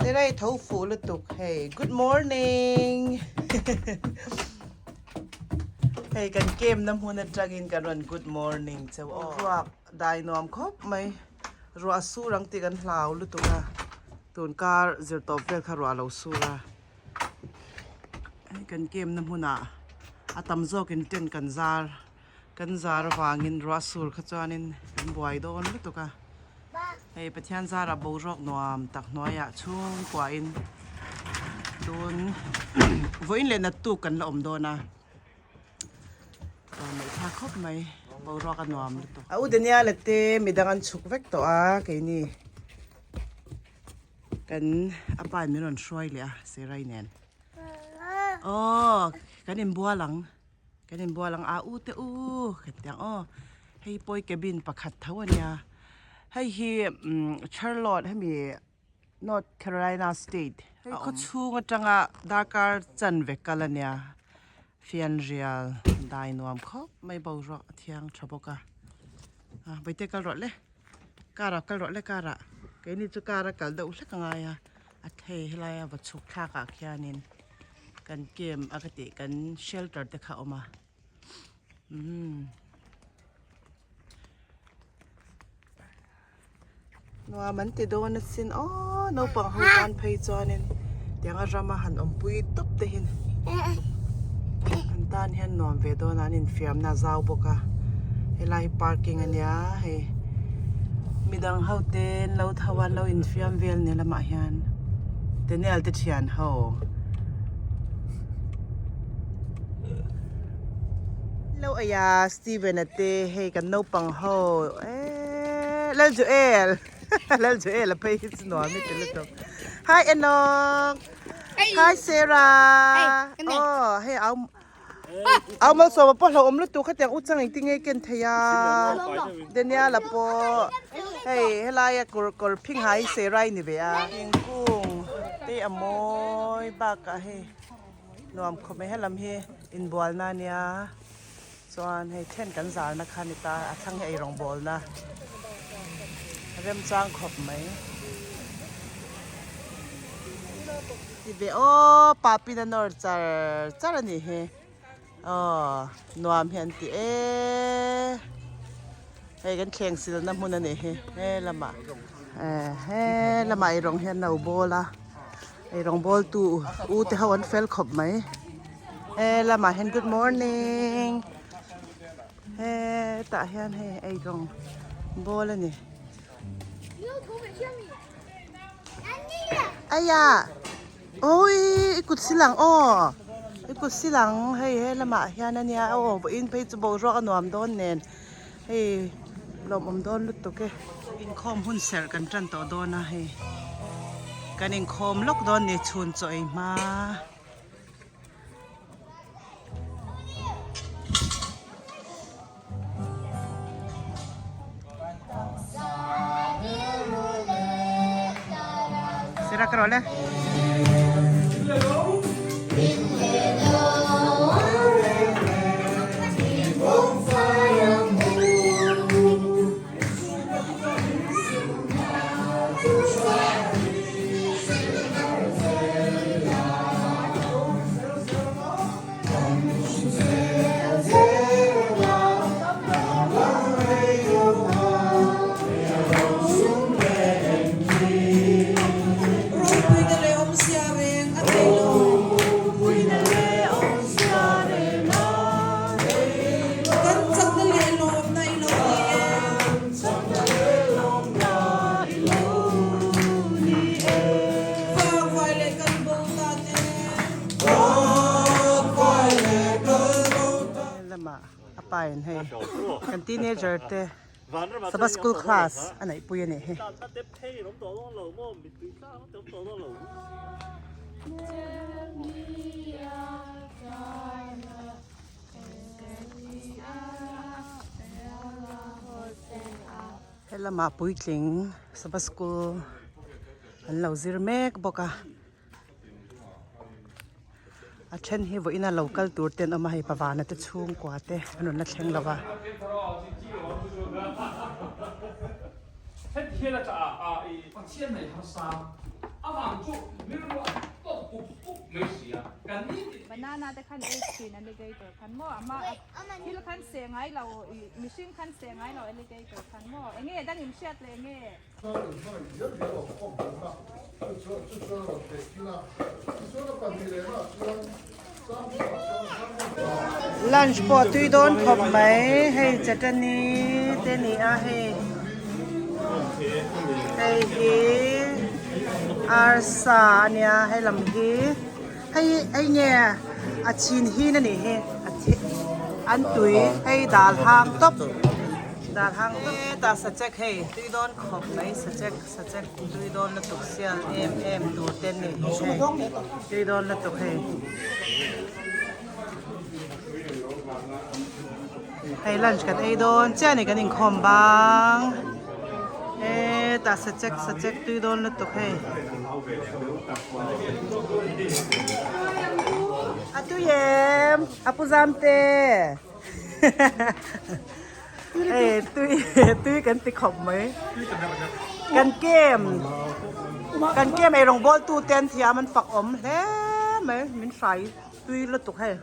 Sera i tho fuh lutuk hei good morning hei kan camp na hmun atangin kan rawn good morning cheu aw ruak dai nuam khawp mai ruah sur ang tih kan hlau lutuk a tun kar zir tawp vel kha ruah a lo sur a hei kan camp na hmunah a tam zawkin tent kan zar. Kan zar avangin ruah sur kha chuanin kan buai dawn lutuk a, hei Pathian zarah boruak nuam tak hnuaiah chhungkuahin tun vawiin leh nattuk kan la awm dawn a, ngaihthlak khawp mai boruak a nuam lutuk. A u Daniel-a te midang an chhuk vek tawh a keini kan a pa in min rawn hruai leh a Serai nen aw kan inbual ang. Kan inbual ang a u te u kan ti ang aw hei pawi cabin pakhat tho a nia hei hi umm Charlotte hemi North Carolina state hei khaw chhung atanga darkar chanve kal a nia fianrial dai nuam khawp mai boruak a thiang tha bawk a a vaite kal rawh le car ah kal rawh le car ah keini chu car a kal deuh hlek a ngai a a thei helai a va chhuk thlak ah khianin. Kan camp a ka tih kan shelter te kha a awm a umm nuam an ti dawn asin aw naupang ho tan phei chuanin tiang a rama han awmpui tawp te hi an tan hian nuam ve dawn a an infiamna a zau bawk a helai hi parking a nia hei midang ho te an lo tho a an lo infiam vel ni lamah hian. Daniel te thian ho. Hello aya Steven a te hei kan naupang ho eee Lal Joel Lal Joel a phei hi chu nuam i ti lutuk Hi Enoch Hi Sarah aw hei au Au Malsawma pawh hlauhawm lutuk hetiang u chang engtin nge ken thei a Daniel-a pawh hei helaia kawr kawr phing ha hi Serai ni ve a thingkung te a mawi bakah hei nuam khawp mai helam hi inbualna a nia chuan hei then kan zarna kha a ni ta a thlang hi eirawng bawlna remchang khawp mai. Ti ve aw papin a nawr char char a nih hi aw nuam hi an ti e hei kan thleng silna hmun a nih hi he lamah he lamah eirawng hian no bawl a eirawng bawl tu u te ho an fel khawp mai he lamah hian good morning hetah hian hei eirawng bawl a ni. Aya oi i kut silang aw i kut silang hei he lamah hian a nia aw vawiin phei chu boruak a nuam dawn nen hei lawmawm dawn lutuk e inkhawm hun serh kan tan tawh dawn a hei kan inkhawm lawk dawn ni chhun chaw ei hma. Sira ka rawh le. Lama a pa in hei kan teenager te sabbath school class a neih pui a nih hi. Helama puitling sabbath school an lo zir mek bawk a. A then hi vawiin a lo kal tur te an awm a hei pavana te chhungkua te an rawn la thleng lo va. Banana te khan ei thin alligator khan maw ama thil khan seh ngai lo ih mihring khan seh ngai lo alligator khan maw enge dang in hriat leh enge. Lunch pawh tui dawn khawp mai hei chutney te ni a hei hei hi arsa a nia hei lam hi hei hei nge a chhin hin a nih hi an tui hei dal hang tawp dal hang tawp hetah sachek hei tui dawn khawp mai sachek. Sachek tui dawn lutuk sial em em tur te nih hi hei tui dawn lutuk hei hei lunch kan ei dawn chiah a ni kan inkhawm bang hetah sachek sachek tui dawn lutuk hei a tui em a pu zam te. Hei tui tui kan ti khawp mai kan kem kan kem ei rawng bawl tu te an thiam an fak awm hle mai min hrai tui lutuk hei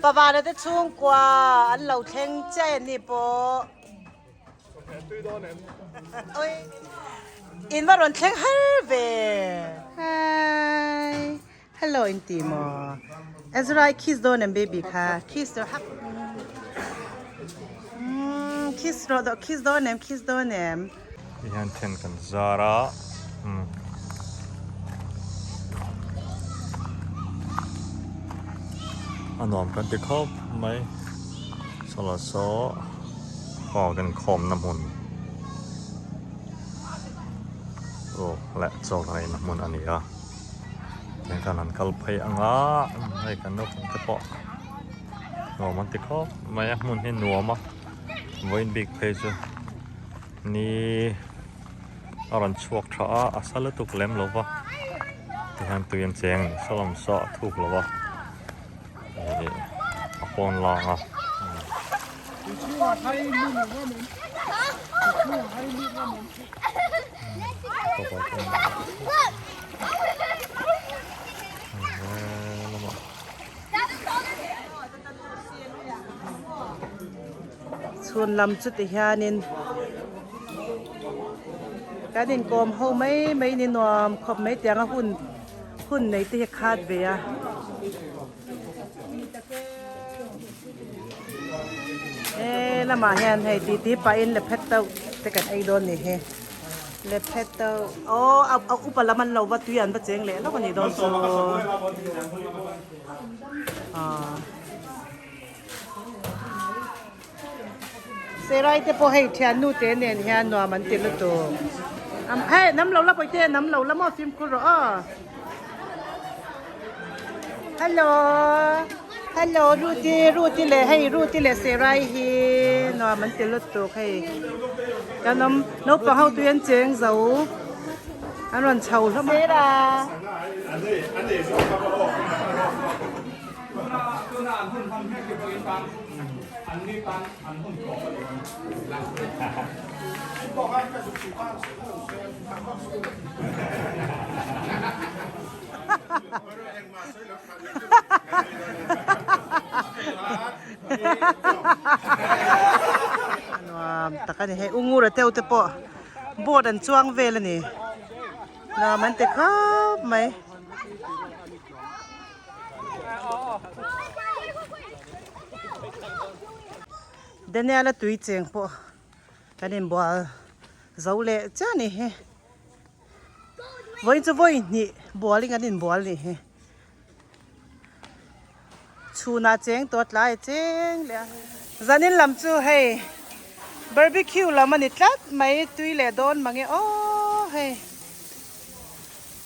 pavana te chhungkua an lo thleng chiah a ni pawh in va rawn thleng har ve hi. Hello in ti maw? Ezra i kiss dawn em baby kha? Kiss rawh hak. Mm, kiss rawh dawh kiss dawn em kiss dawn em? Ti hian then kan zar a umm. A nuam kan ti khawp mai sawla saw aw kan khawmna hmun aw leh chaw rei na hmun a ni a. Tiang khan an kal phei ang a hei kan naupang te pawh nuam an ti khawp mai a hmun hi nuam a vawiin bik phei chu ni a rawn chhuak tha a a sa lutuk lem lo va tihian tui an cheng a ni saw lam saw a thuk lo va ih a pawn lang a. Chhun lam chu ti hianin kan inkawm ho mai mai ni nuam khawp mai tiang a hun hun nei te hi khat ve a. E lamah hian hei titi pahin lephet deuh te kan ei dawn ni hi lephet deuh aw a upa lam an lo va tui an va cheng leh lawk a nih dawn chu aw Serai te pawh hei thiannu te nen hian nuam an ti lutuk hei nam lo la pawite nam lo la maw fimkhur rawh aw. Hello hello Ruti Ruti leh hei Ruti leh Serai hi nuam an ti lutuk hei kan awm naupang ho tui an cheng zo an rawn chho hlawm a. Sera. Nuam tak a ni hei ungura teuh te pawh boat an chuang vel a ni nuam an ti khawp mai. Daniel a tui cheng pawh kan inbual zo leh chiah a ni hi. Vawiin chu vawi hnih bualin kan inbual nih hi. Chhunah cheng tawh a tlai cheng leh a. Zanin lam chu hei barbecue lam a ni tlat mai tui leh dawn mange aw hei.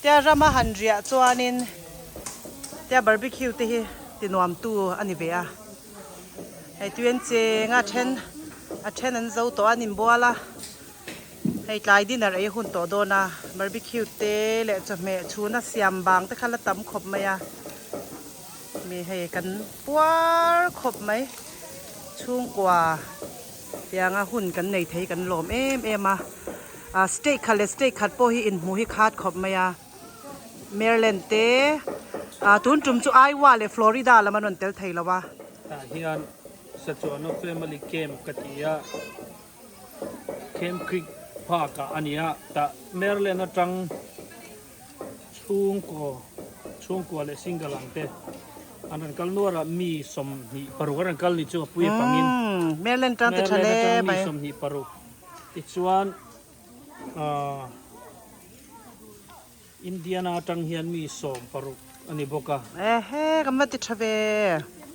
Tia rama han riah chuanin tia barbecue te hi ti nuam tu a ni ve a. Hei tui an cheng a then a then an zo tawh a an inbual a. Hei tlai dinner ei hun tawh dawn a, barbecue te leh chawhmeh chhuna siam bang te kha la tam khawp mai a, mi hei kan puar khawp mai, chhungkua tianga hun kan nei thei kan lawm em em a, ah state khat leh state khat pawh hi inhmuh hi khat khawp mai a. Maryland te ah tun tum chu Iowa leh Florida lam an rawn tel thei lo a. Tah hian Sachuano Family Camp ka ti a, Camp Creek Park ah a ni a, tah Maryland atang chhungkaw chhungkua leh single ang te an rawn kal nuar a, mi 26 an rawn kal ni chu a pui pangin Maryland atang te tha Maryland hle atang mi mai. 26 tichuan ah. Indiana atang hian mi 16 a ni bawk a. Ehe, kan va ti tha ve.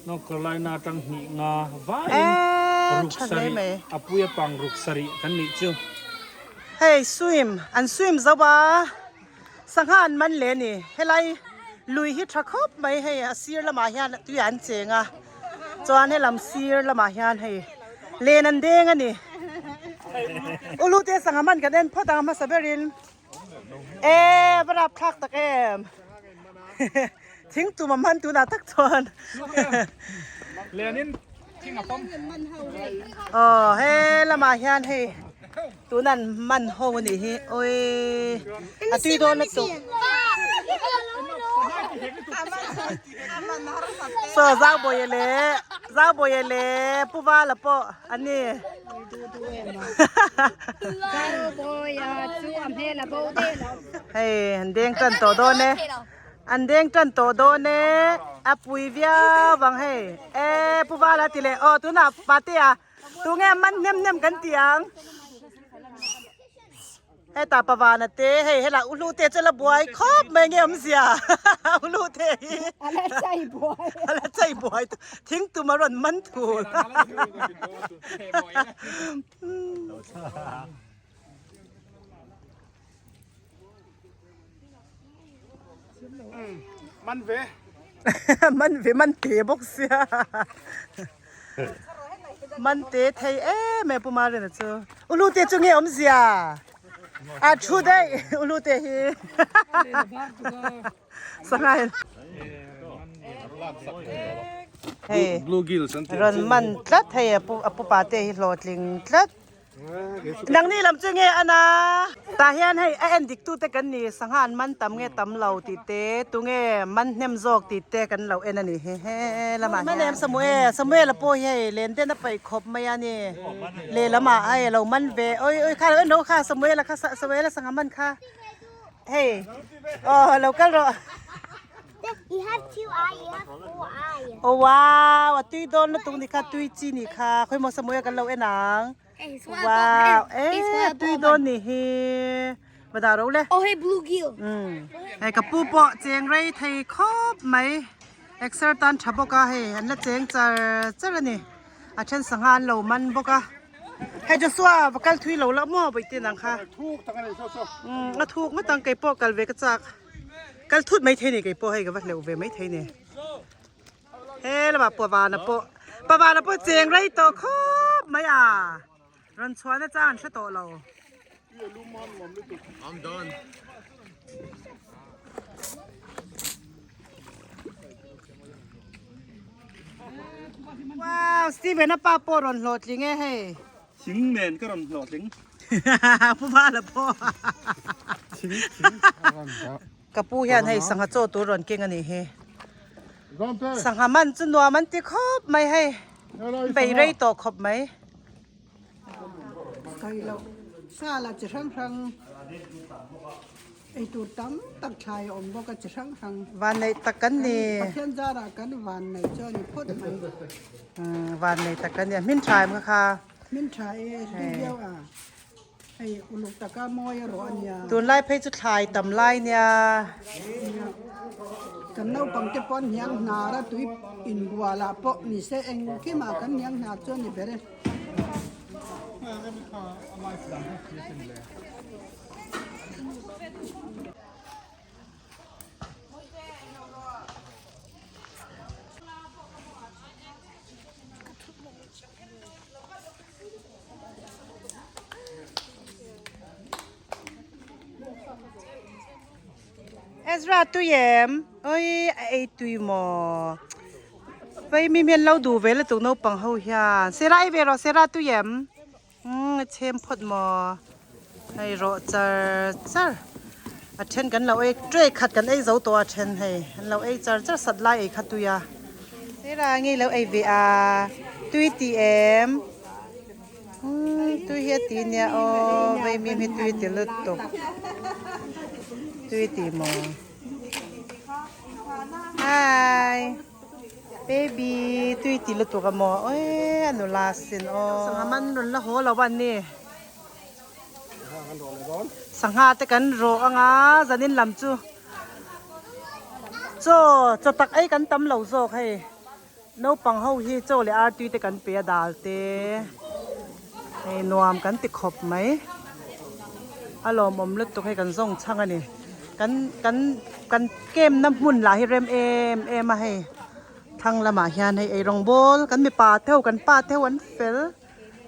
North Carolina atang hnih nga vaiin ruk sarih, a pui a pang ruk sarih kan nih chu. Hei swim, an swim zo a, sangha an man leh a ni. Helai lui hi tha khawp mai hei a sir lamah hian tui ah an cheng a, chuan helam sir lamah hian hei len an deng a ni. Ulute sangha man kan en phawt ang hmasa berin. E va rap thlak tak em thing tum a man tunah tak chuan Lenin thing a pawm aw he lamah hian hei tuna an man ho a nih hi oi a tui dawn lutuk saw zau bawiha leh zau bawiha leh pu vala pawh an ni. Hei an deng tan tawh dawn e an deng tan tawh dawn e a pui viau vang hei e pu vala ti leh aw tunah patea tunge man hnem hnem kan ti ang. Heta pavana te hei helai u hlute chu la buai khawp mai nge awmzia u hlute hi a la chai buai a la chai buai thing tum a rawn man thul man ve man ve man te bawk sia man te thei em em pu Marina chu ulu te chu nge awmzia a thu daih ulu te hi sangai hei rawn man tlat hei a pu pa te hi hlawhtling tlat. Nangni lam chu nge ana? Tah hian hei a en dik tute kan ni, sangha an man tam nge tam lo tih te, tunge man hnem zawk tih te kan lo en a ni he he lamah hian. Man em Samuel, Samuel a pawh hi hei len den a paih khawp mai a ni, lehlamah hei a lo man ve, oi oi kha lo en rawh kha Samuel a kha Samuel a sangha man kha hei aw lo kal rawh. You have two eye, you have four eye. Oh wow, a tui dawn lutuk ni kha, tui chi ni kha. Khawi maw Samuel kan lo en ang. Wow, eh tui dawn ni hi. Va dah ro le. Oh hey bluegill. Um. Hei ka pu pawh cheng rei thei khawp mai. Exer tan tha bawk a hei an la cheng char char a ni. A then sangha an lo man bawk a. Hei Joshua va kal thui lo la maw vawi tin ang kha. Um, a thuk ngawt ang kei pawh kal ve ka chak. Kal thut mai thei ni kei pawh hei ka va hleuh ve mai thei ni. He lamah pavana pawh pavana pawh cheng rei tawh khawp mai a rawn chhuahna chang an hre tawh lo. Wow Steven a pa pawh rawn hlawhtling e hei. Thing nen ka rawn hlawhtling. Pu Vala pawh. Thing thing a rawn dah. Ka pu hian hei sangha chaw tur rawn keng a nih hi. Sangha man chu nuam an ti khawp mai hei. Bei rei tawh khawp mai. Sawi loh sa la chi hrang hrang ei tur tam tak thlai a awm bawk a chi hrang hrang. Vanneih tak kan ni. Pathian zarah kan vanneih chu a ni phawt mai. Vanneih tak kan ni a hmin tha em kha kha. Hmin tha e tui viau a hei uluk taka mawi a rawh a nia. Tunlai phei chu thlai tam lai nia. Kan naupang te pawh an hniang hnar a tui inbual ah pawh ni se engkimah kan hniang hnar chu a ni ber e. Ezra tui em? Oi a ei tui maw? Vei mi hian lo duh ve lutuk naupang ho hian. Sera ei ve rawh Sera tui em? Umm a chhem phawt maw? Hei rawh char char. A then kan lo ei tray khat kan ei zo tawh a then hei an lo ei char char sat lai ei kha tui a. Sera nge lo ei ve a tui ti em umm tui hi a ti nia aw vaimim hi tui ti lutuk tui ti maw hi baby tui ti lutuk a maw awi a nula sin aw sangha man rawn la haw lo a ni. Sangha te kan rawh anga zanin lam chu chaw chaw tak ei kan tam lo zawk hei naupang ho hi chaw leh artui te kan pe a dal te hei nuam kan ti khawp mai a lawmawm lutuk hei kan zawng chhang a ni kan kan kan camp na hmun lah hi rem em em a hei thlang lamah hian hei eirawng bawl kan mipa te ho kan pa te ho an fel.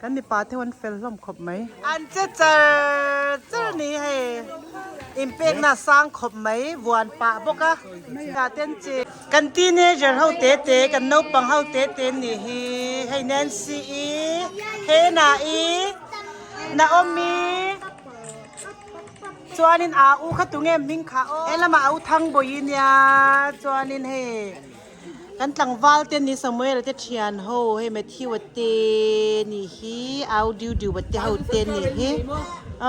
Kan mipa te ho an fel hlawm khawp mai. An che char char ni hei inpekna a sang khawp mai vuan pah bawk a tah te an che. Kan teenager ho te te kan naupang ho te te nih hi hei Nancy i Hena i Naomi chuanin a u kha tunge hming kha aw helamah a u Thangbawi nia chuanin hei. Kan tlangval te ni Samuel te thian ho hei Matthew a te nih hi au diu diu a te ho te nih hi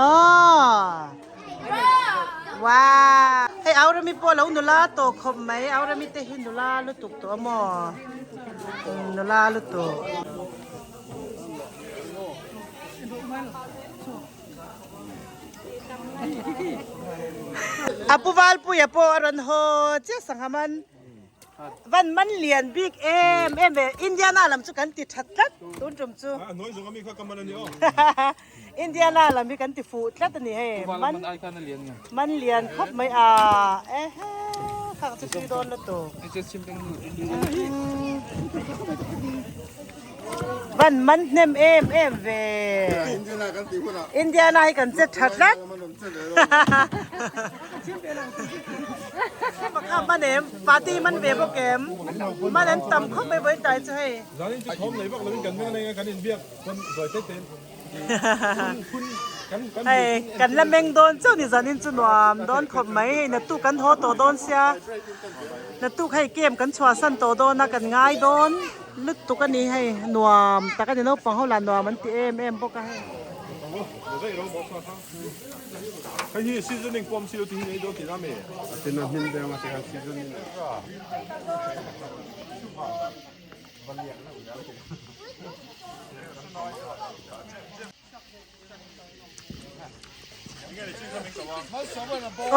aww wow hei au rami pawh lo nula tawh khawp mai au rami te hi nula lutuk tawh a maw nula lutuk. A pu Valpuia pawh a rawn haw chiah sangha man. Van man lian bik em em ve Indiana lam chu kan ti that tlat tun tum chu Indiana lam hi kan ti fuh tlat a ni hei man man lian khawp mai a ehe khang chu tui dawn lutuk Van man hnem em em ve. Indiana hi kan che tha tlat. Kha man em party man ve bawk em man an tam khawp mai vawi tlai chu hei. Hei kan la meng dawn chauh ni zanin chu nuam dawn khawp mai hei naktuk kan haw tawh dawn sia naktuk hei camp kan chhuahsan tawh dawn a kan ngai dawn lutuk a ni hei nuam tak a ni naupang ho lah nuam an ti em em bawk a hei.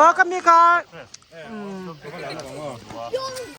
Aw ka mi kha.